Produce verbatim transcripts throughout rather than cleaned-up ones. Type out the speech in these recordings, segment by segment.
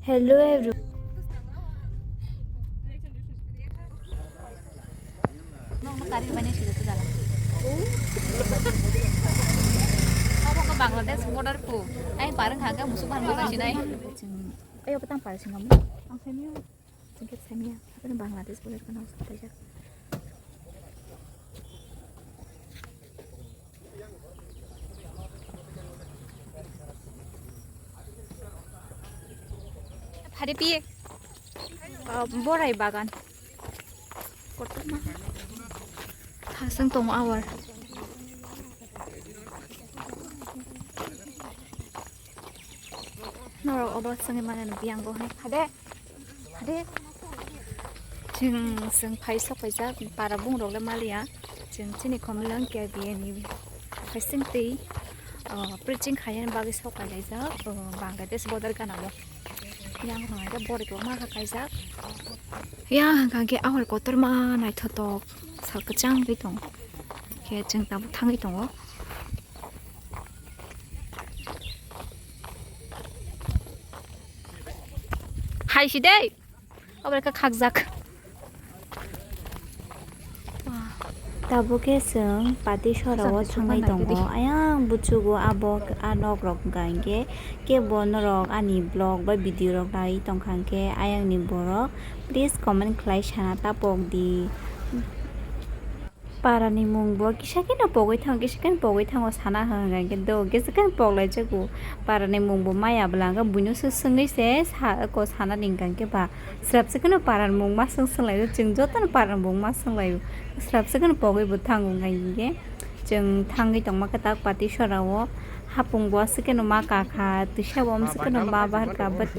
Hello everyone. Obo khe Bangladesh border phu. Ai parwng kha khe musuk ban ma sinai. Ayo petang par singam. Ang semiyo. Jengket semiya. Apa Bangladesh border kana usah aja. Phari piye. Ah, borai bagan. Kotorma. Thasang tongo awar. Norok obo swngwi mano biyango hai. Hade. Hade. Chwng, chwng phai sok paijak, para bungrok le maliya. Chwng chini khomilang K B A ni phaising twi, ah, preaching khaina bagwi sok pailaijak, ah, Bangladesh border gana o. Yang hwnka khe borok rok ma kha kaijak. Yang hwnka khe ahor kotorma naithotok sal kwchang wi tong. Khe chwng tabuk thangwi tongo. Hai si dei. Obo khe khakjak. Tabuk khe chwng Pati Sora o thangwi tongo. Ayang buchugo abo a nok rok hwnka hinkhe kebo norok ani vlog ba video rok nai tongkha hinkhe ayang ni borok please comment khlai sana ta pok di. Para ni mung bo kisa kheno pogwi thango, kisa kheno pogwi thango sana hwnkha hinkhe do kisa kheno pok lai jago. Para ni mung bo maya bwla hinkhe buino se swngwi se sa ko sana ni hinkha hinkhe ba. Swrapsa kheno paran mung ma swng swng lai o, chwng jotono paran mung ma swng lai o. Swrapsa kheno pogwi bo thango hwnka hinkhe chwng thangwi tongma khe tak Pati Sora o, hapung bo aswk kheno ma kakha, twisa bo amswk kheno ma baharkha, but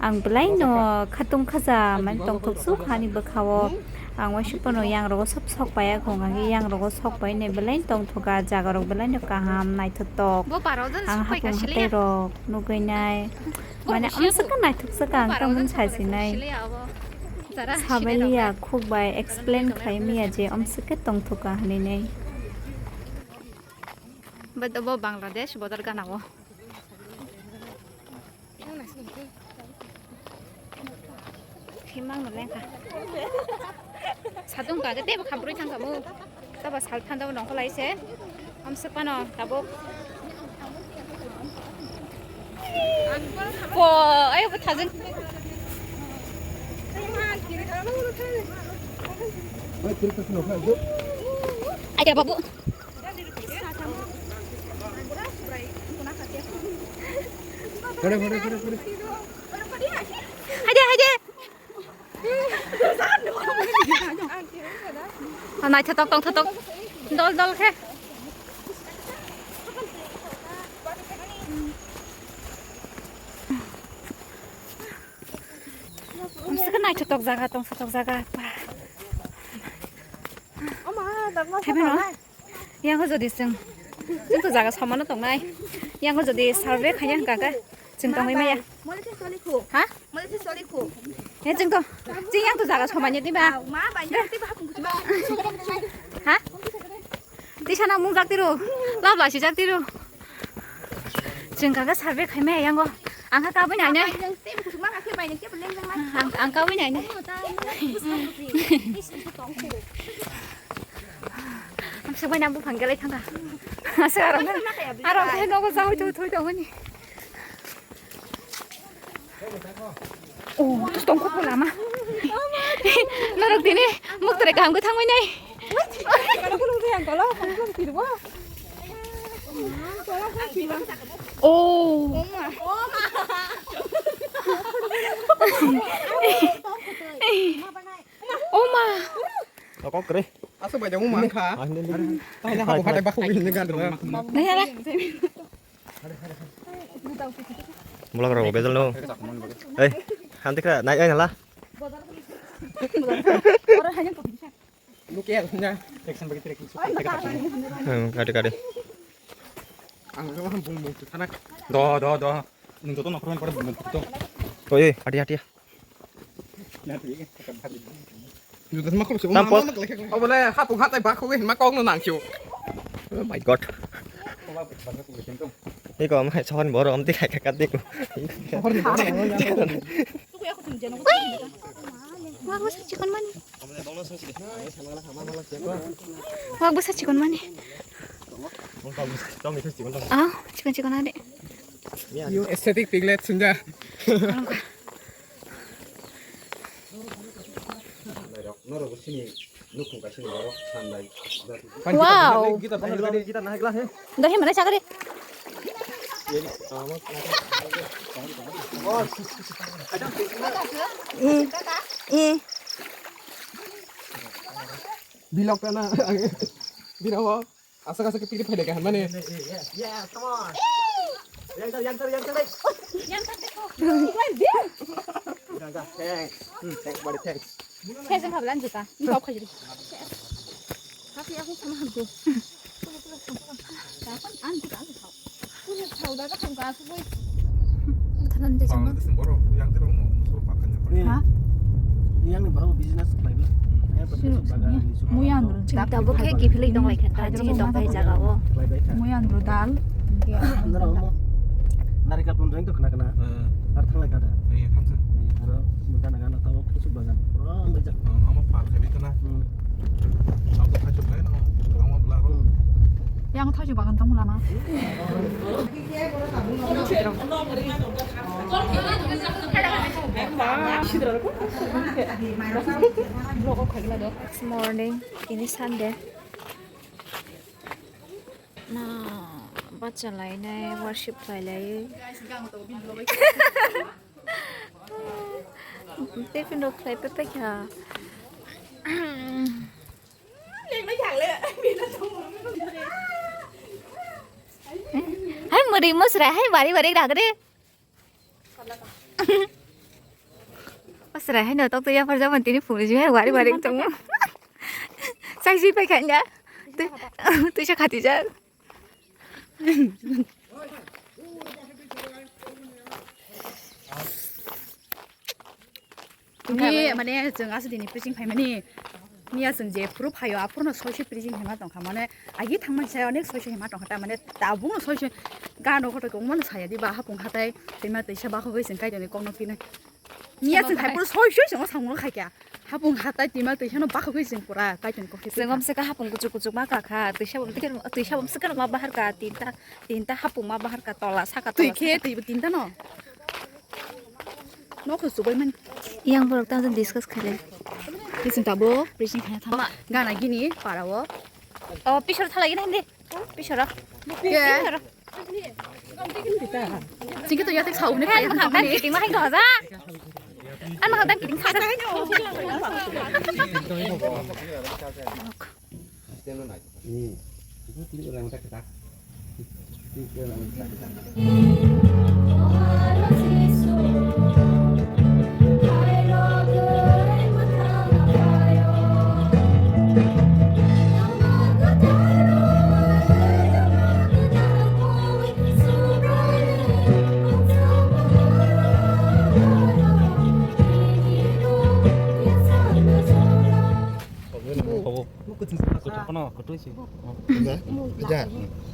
ang belai no khatung khaja mani tongthok sukha ani bwkha o. Ang waisa phano yang rogo sob sok pai ya, hwnka khe yang rogo sok pai nai belai tongthoka, jaga rok belai no kaham naithotok. Ang hapung hatai rok nugwi nai. Mane amswk khe naithok swkang tongmani sasinai. Sabaliya khuk bai explain khlai miya je amswk khe tongthoka hinwi nai. Bo Bangladesh border gana o. Himang no lengkha. Sadung ka tebo khabrui thang kamu. Taba sal phanda nongkho lai se. Amswk pano tabuk. Po, ayo bo thajeng. Ayo babu. Pore, pore, pore, pore. Haide, haide. Ah, naithotok tongthotok. Dol dol khe. Amswk naithotok jaga, tongthotok jaga. Thaibai no? Yang jodi chwng, chwng to jaga samano tongnai. Yang jodi survey khaiya hwnkha khe chwng tongwi maya. Ha? He chwng to, chwng yang to jaga samanya diba? Ha? Tisa na mung jak tiru, labla si jak tiru. Chwng kaka survey khai maya yango. Ang kha kabui nai nai. Ang, ang kabui nai nai. Ang sebai nang buphang gelai thangkha. Asa arang, arang khe nogo jawi thui thui tongoni. Oh, tus tongkuk lama. Norok tini muktre kaham khe thangwi nai. Oh. Oh ma. Kok kre. Asa bai da uma kha. Tahina ha ko hata ba ko ni ga. Nai ala. Mulak rok bejal no. Hei, hantik ra, naik aja lah. Lu kaya punya. Hmm, kade, kade. Ang bung bung tu sana. Do, do, do. Nung joto nokro kore bung bung tu. Oi, oi, ati, ati. Juta sama kok. Tampol. Oh, boleh hapung hatai bakho ma kok no nang siu. Oh my God. Iko, am hai sohor ni borok, am tik hai kaka tik. Wah, bwsa chikon mani. Wah, bwsa chikon mani. Ah, chikon chikon ade. Aesthetic piglet sinja. Norok sini nukhung kaisa ni borok sanlai. Wow. Gita, gita, gita, gita, nahai glass, he. Dohi mana chakri? Eh, eh. Bilok na. Birawo. Aswk aswk khe piri phailai kaham mani. Yeah, come on. Yang tar, yang tar, yang tar, dai. Yang tar, dekho. Thanks. Hmm, thanks, buddy, thanks. Saya jeng hablan juta. Ini kau khairi. Tapi aku sama aku. Kapan anjir aku tahu. Punya tahu dah kan aku boy. Tanan de jama. Bangladesh ni borok yang tidak mau musuh makan apa? Ha? Yang ni borok business khlai bla. Muyan rw. Chwng tabuk khe kiphilwi tong lai kha ta, chini tong phai jaga o. Muyan rw dal. Nara omo narikal pun reng to khna khna. Ar thang lai kha da. Ni thamsa. Aro gana gana tabuk khe chuk bagan. Pura ang baijak. Amo par khe bi khna. Abo kha chuk lai no. Amo bla ro. Yang thai chuk bagan tong lama. This morning, ini Sunday. Na, bacha lainai, worship khlai lai. Tiffin rok khlai pepe kha. Hai mwrwi mwsra hai bari bari ragre. Asra hai no tok to yapar jaman tini phungni jui hai wari wari tongo. Sai jui pai khanya. Tui sa khati jak. Ni mane chwng aswk dini preaching phaimani. Miya chwng je phuru phaio, aphuru no soi soi preaching hima tongkha, mane agi thangmani sai onek soi soi hima tongkha, ta mane tabuk no soi soi gano kotor kong mano saya di ba hapung hatai twima twisa bakhogwi chwng kaitor ni kokno pinai. Miya chwng hai phuru soi soi chwng samung khaikha, hapung hatai twima twisa no bakhogwi chwng pura kaitor ni kokno. Chwng omsika hapung kuchuk kuchuk ma kakha, twisa bom twisa bom swkang ma bahar ka tinta tinta hapung ma bahar ka tola saka tola. Twi khe twi tinta no. Nokho subai man. Yang borok tang discuss khailai. Bising tabo, bising khaina thang. Gana gini para o. O, pisor thalai gini hindi. Pisor. Pisor. Singke to yatik sauni. Hai, makhang tang kiting mahai doza. An makhang tang kiting khaja.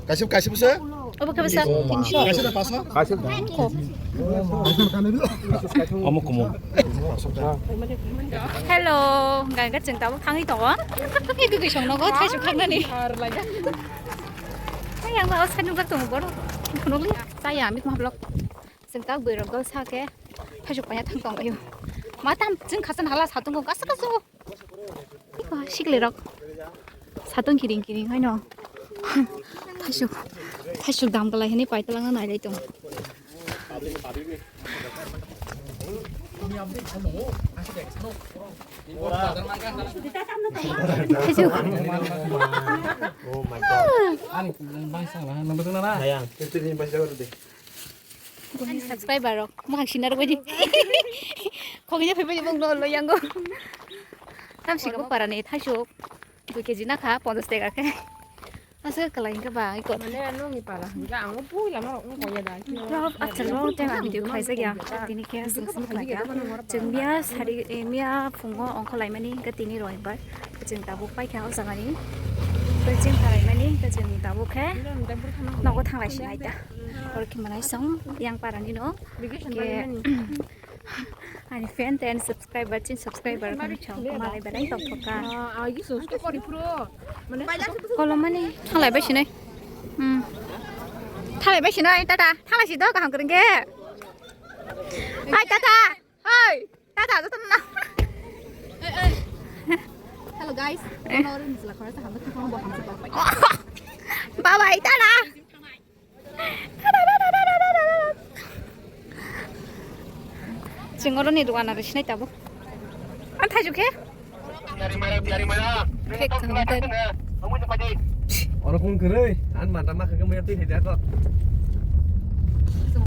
Kaisa, kaisa bwsa? Obo khe bwsa. Kaisa da paso? Kaisa da paso? Omo kumo. Hello, ganga chwng tabuk thangwi tongo. Tei twi song nogo thaisu khangnani. Hai ang ba oskar nukjak tongo boro. Khunukli chaya ami kuma vlog. Chwng tabuk bwrwi rok dol sa khe thaisuk paina thang tong ayo. Ma tam chwng khasan hala sa tongo kasa kasa. Iko sikli rok. Satong kiring kiring haino. Thaisuk, thaisuk dam kalai hini paitala nang nailai tong. Thaisuk. Oh my God. Ani bang sang lah, nang betul nana. Sayang, itu ini pasti deh. Ani subscriber rok mohang sinar bai di. Khogini phai bai bong lo lo yango. Tam si ko para ni thaisuk. Dui kg na kha, ponchas taka khe. Asa kalai hingke ba iko. Mane ano ni para hingke ang pui lama rok ko ya da. Vlog achal rok tei ang video khlai jak ya. Tini khe sing sing khlai ya. Chwng miya sari, eh, miya phungo ongkhor lai mani hingke tini roibar. Chwng tabuk pai kha o jaga ni. Kaching thalaimani, kaching tabuk khe nogo thanglai sinai ta. Oro khe manai song yang parani no. Khe ani fan ten subscriber, chin subscriber kami chong malai belai tong thoka. Kolomani thanglai bai sinai. Hmm. Thanglai bai sinai, tata. Thanglai si do kaham kwrwng khe. Hai, tata. Hai, tata, tata na. Hello guys. Eh. Ono rin sila khoroksa hamjak thangma bo hamjak bai. Bye bye, tata. Chwng oro ni dukan aro sinai tabuk. Ang thaijuk khe. Khe kaham khe. Oro kung kwrwi, ang mata ma khe maya twi hai da ko.